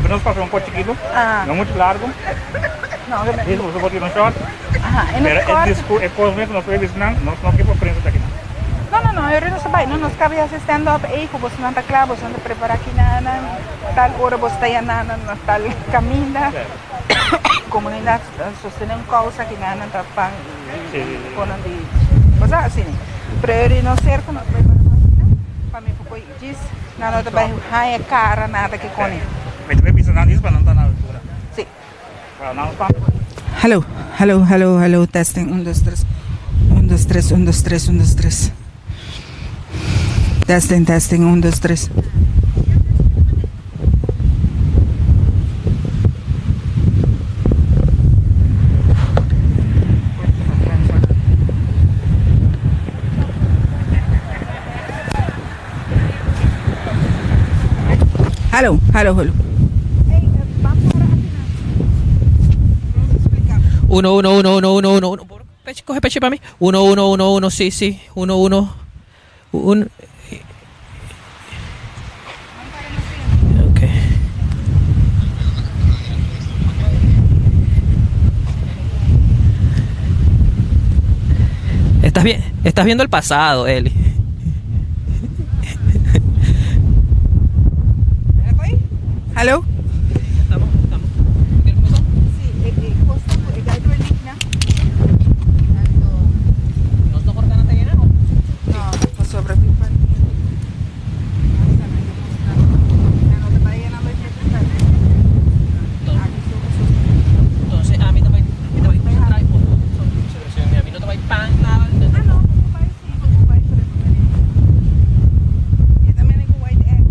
Nos pasa un poco chiquito, no mucho largo. No, que me... Listo, boso por tira un shot. Aha, e nos Pero e corta. discu, e cos mes nos puede bisa nan, nos no ke pa prensa ta kinan. No, no, no, e nos ta bai, no, nos cabe haci stand up ey cu bosonan ta cla, bosonan ta prepara kinanan, tal ora boso ta yananan na tal caminda. Comunidad ta sostene un causa kinanan ta pan Sí, sí, sí. conan di cosa asina. Pero e no cerca nos bai para asina, pa mi por coy djis, nan no ta bai haña cara nada ke cone. Mi ta bai bisa nan djis pa nan ta na altura. Sí. Pa nan pa. Hallo, hallo, hallo, hallo, testing, un, dos, tres, un, dos, tres, un, dos, tres, un, dos, tres. Testing, testing, un, dos, tres. Hallo, hallo, hallo. Uno, uno, uno, uno, uno, uno, uno. Pechi, coge pechi para mí. Uno, uno, uno, uno, sí, sí. Uno, uno. Un. Ok. Estás bien, estás viendo el pasado, Eli. Hallo? Estamos, estamos. Sí, ¿Nos no cortan hasta llenar? No, pasobra tin pa. Entonces, a mí también, a mí también, a mí no te va pan, nada. Ah, no, bai sí, bai, pero también hay white egg.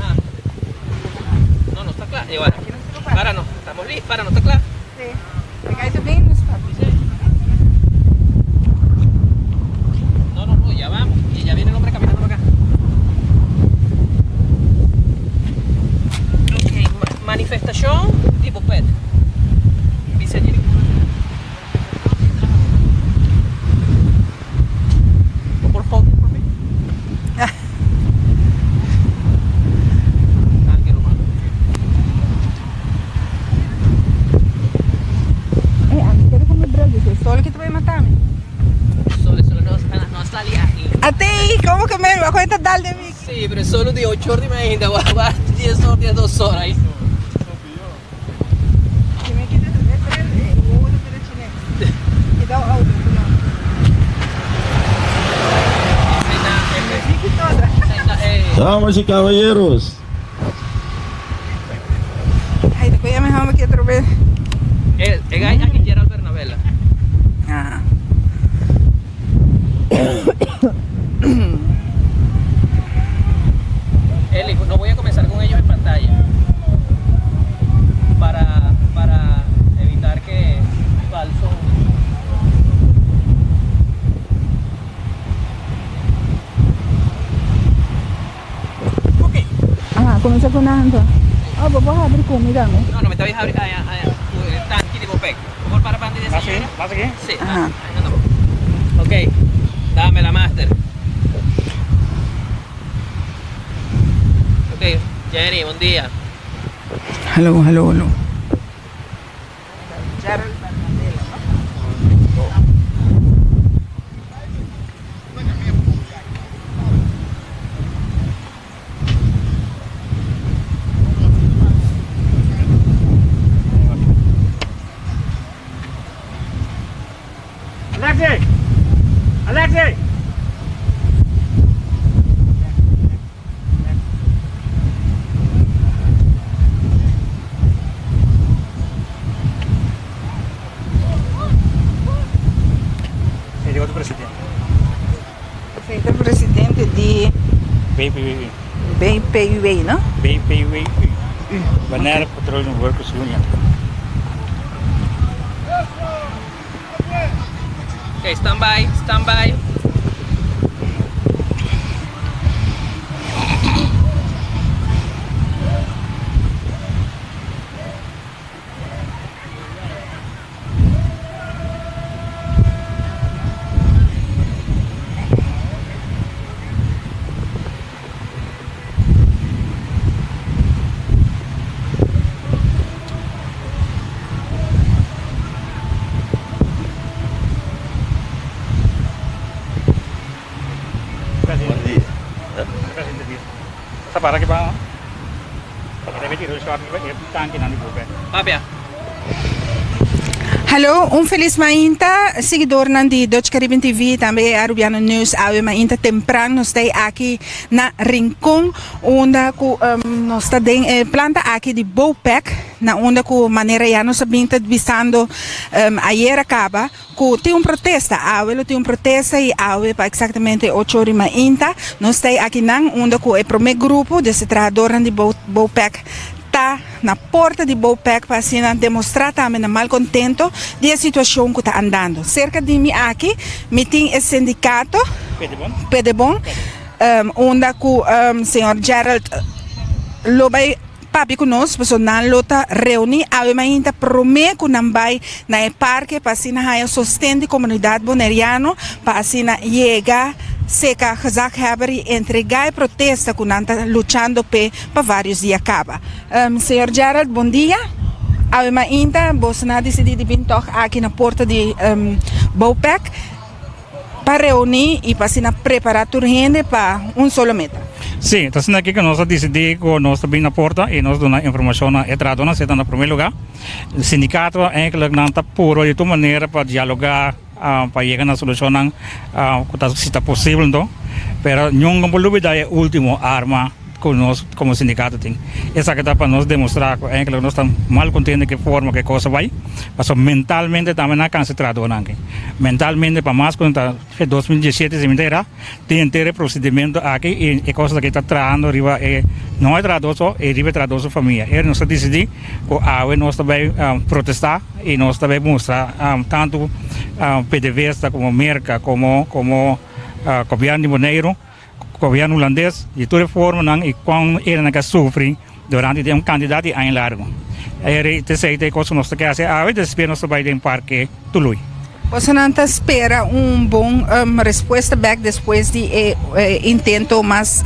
Ah. No, no está claro. Igual. Para, no, estamos listos. Para, no está claro. Sí. Me cae bien, No, no, no, ya vamos. Y ya viene el hombre caminando para acá. Ok, manifestación tipo PET. Dice allí. Por hold it for me. Ah, qué romano. Eh, a mí quiero comer brel, dice, solo que te voy a matarme. Solo, solo no, no salí aquí. A ti, ¿cómo que me va a cuenta tal de mí? Sí, pero solo de 8 horas y media, guau, guau, 10 horas, 2 horas. ahí. Si me quitas el brel, huevo de pero chinés. Queda auto, no. Me quito otra. Damas y caballeros, Ay, te cuida mejor me quiero ver. El, el gai aquí Gerald Bernabela. Ah. Eli, no voy a comenzar con ellos en pantalla. Para evitar que falso. Ok. Ajá, comienza con Ando. Ah, pues vas a abrir comida, ¿no? No, no me te vais a abrir. Tanqui tipo pec. ¿Cómo para pan de ¿Más aquí? señora? ¿Más aquí? Sí. Ajá. Ahí andamos. Ok. Dame la master. Ok, Jenny, buen día. Hello, hello, hello. Gerald Bernabela, ¿no? Alexei! Alexei! Sí, llegó tu presidente. Sí, el presidente de BPW. BPUB, ¿no? BPWU. Bonaire Petroleum Workers Union. Ok, stand by, stand by. Ta para aki pa E debe tira un short riba e tankinan di Bopec. Papia. Hallo, un felis mainta siguidornan di Dutch Caribbean TV tambe e Arubiano News awe mainta tempran nos ta aki na Rincon unda cu nos ta den e planta aki di Bopec na unda cu manera ya nos a bin ta bisando ayera caba Ku tin un protesta awe, lo tin un protesta i awe pa eksaktamente ocho ora i mainta nos ta akinan unda ku e promé grupo di e trahadornan di Bopec ta na porta di Bopec pa asina demostrá tambe nan malkontento di e situashon ku ta andando. Serka di mi aki mi tin e sindikato Pedebon unda ku señor Gerald lo bai. Papia ku nos, pasobra nan lo ta reuní awe mainta promé ku nan bai na e parke pa asina haña sosten di komunidat boneriano pa asina yega seka gezaghebber i entregá e protesta ku nan ta luchando p'e pa vários dia kaba. Señor Gerald, bon dia. Awe mainta boso nan a disidí di bin tòg aki na porta di Bopec. Pa reuní i pa asina prepará tur hende pa un solo meta. Sí, ta asina aki ku nos a disidí ku nos ta bin na porta i nos duna informashon na e trahadónan, si e ta na promé lugá. Sindikato eigenlik nan ta purba di tur manera pa dialogá, pa yega na solushonnan ku ta si ta posibel anto. Pero nunka por lubidá e último arma ku nos komo sindikato tin. Esaki ta pa nos demostrá ku enkele nos ta mal kontento ku e forma ku e kos a bai, pasobra mentalmente tambe nan a kansa e trahadónan aki. Mentalmente pa mas ku nan ta fe 2017 si mi ta era, tin henter e prosedimentu aki i e kos aki ta trahando riba e no e trahadó so i riba e trahadó su famia. E nos a disidí ku awe nos ta bai protestá i nos ta bai mustra tantu PDVSA komo Merka komo komo gobièrnu di Boneiru. Gobierno Hulandes di tur e formanan y con enan a sufri durante di un cantidad di aña largo. Eri t'esey ta e cos cu nos ta ke haci awe, despues nos ta bay den Parke Tului. Bosonan ta spera un bon respuesta bek despues di e intento mas,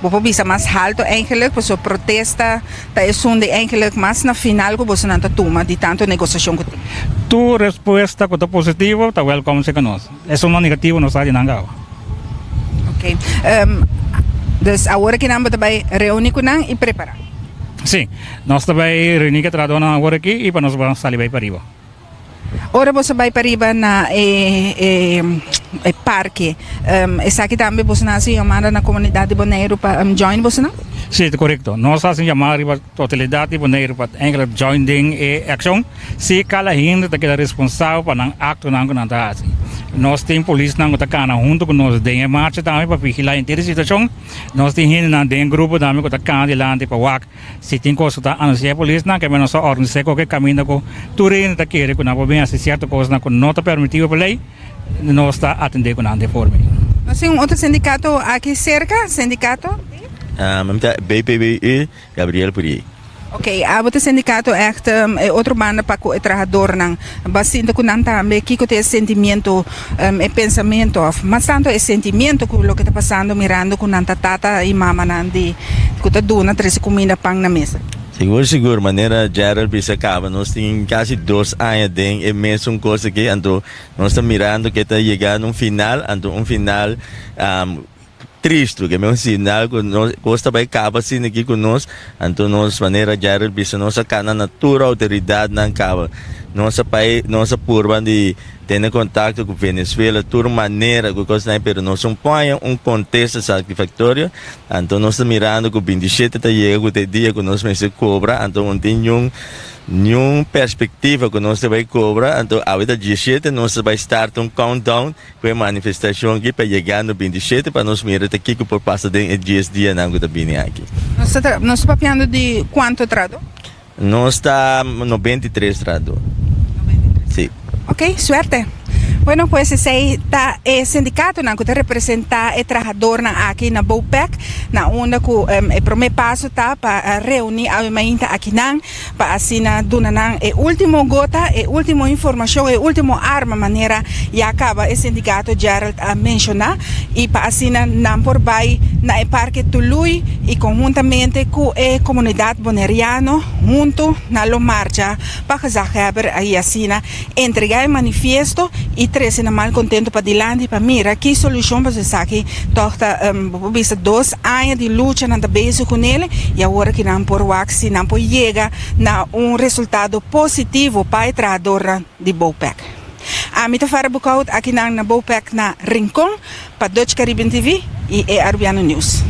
bo por bisa mas halto eigenlijk, pasobra protesta ta esun di eigenlijk mas na final cu bosonan ta tuma di tanto negociacion cu tin. Tur respuesta cu ta positivo ta welcome cerca nos. Esun no negativo no sa di nan gaba. Ok. Dus awor aki nan bo ta bai reuni ku nan i prepara? Si. Nos ta bai reuni ku e trahadónan awor aki i pa nos bo sali bai pariba. Ora boso bai pariba na e e parke, esaki tambe boso nan hasi yamada na komunidat di Boneiru pa join boso nan? Si, ta korekto. Nos hasi un yamada riba totalidat di Boneiru pa enkele join den e akshon. Si kada hende ta keda responsabel pa nan aktonan ku nan ta hasi. Nos tin polisnan ku ta kana huntu ku nos den e marcha tambe pa vigilá henter e situashon. Nos tin hendenan den e grupo tambe ku ta kana dilanti pa wak si tin kos ku ta anunsiá e polisnan, keme nos ta organisá koke kaminda ku tur hende ta kere ku nan por bin hasi sierto kosnan ku no ta permitido pa lei, nos ta atendé ku nan den forma ei. Nos tin un otro sindikato aki serka, sindikato di? Mi ta BPBU Gabriel Puriey. Ok, abo ta sindicato echt e otro banda pa cu e trahadornan. Bo a sinti cu nan tambe kico ta e sentimiento, e pensamento of mas tanto e sentimiento cu loke ta pasando mirando cu nan ta tata y mamanan di cu ta duna trece cuminda pan na mesa. Sigur sigur, manera Gerald bisa caba nos tin casi dos aña den e mesun cos aki, anto nos ta mirando ke ta yega na un final, anto un final Tristu, ke men sinal ku nos kos ta bai kaba asina aki ku nos, anto nos manera Gerald bisa nos a kana na tur outoridatnan kaba, nos a bai nos a purba di tene kontakto ku Venezuela tur manera ku kosnan pero nos no por haña un kontesta satisfaktorio, anto nos ta mirando ku 27 ta yega ku ta e dia ku nos mester kobra anto no tin niun niun perspektiva ku nos ta bai kobra, anto awe ta 17 nos ta bai start un countdown. Ku e manifestashon aki pa yega no 27 pa nos mira ta kiko por pasa den e dies dianan ku ta bini aki. Nos ta nos ta papiando di kuantu trahadó? Nos ta 93 trahadó. 93. Si. Ok, suerte. Bueno, pues esei ta e sindikatonan ku ta representá e trahadornan aki na Bopec, na unda ku e promé paso ta pa reuní awe mainta akinan. pa asina duna nan e ultimo gota, e ultimo informacion, e ultimo arma manera ya caba e sindicato Gerald a menciona y pa asina nan por bay na e Parke Tului i konhuntamente ku e komunidat boneriano huntu nan lo marcha pa gezaghebber i asina entregá e manifiesto i trese nan malkontentu padilanti pa mira ki solushon pasobra esaki tòg ta bo por bisa dos aña di lucha nan ta bezig kunel i awor ki nan por wak si nan por yega na un resultado positivo pa e trahadornan di Bopec. Ami ta Farah Boekhout akinan na Bopec na Rincon pa Dutch Caribbean TV i e Arubiano News.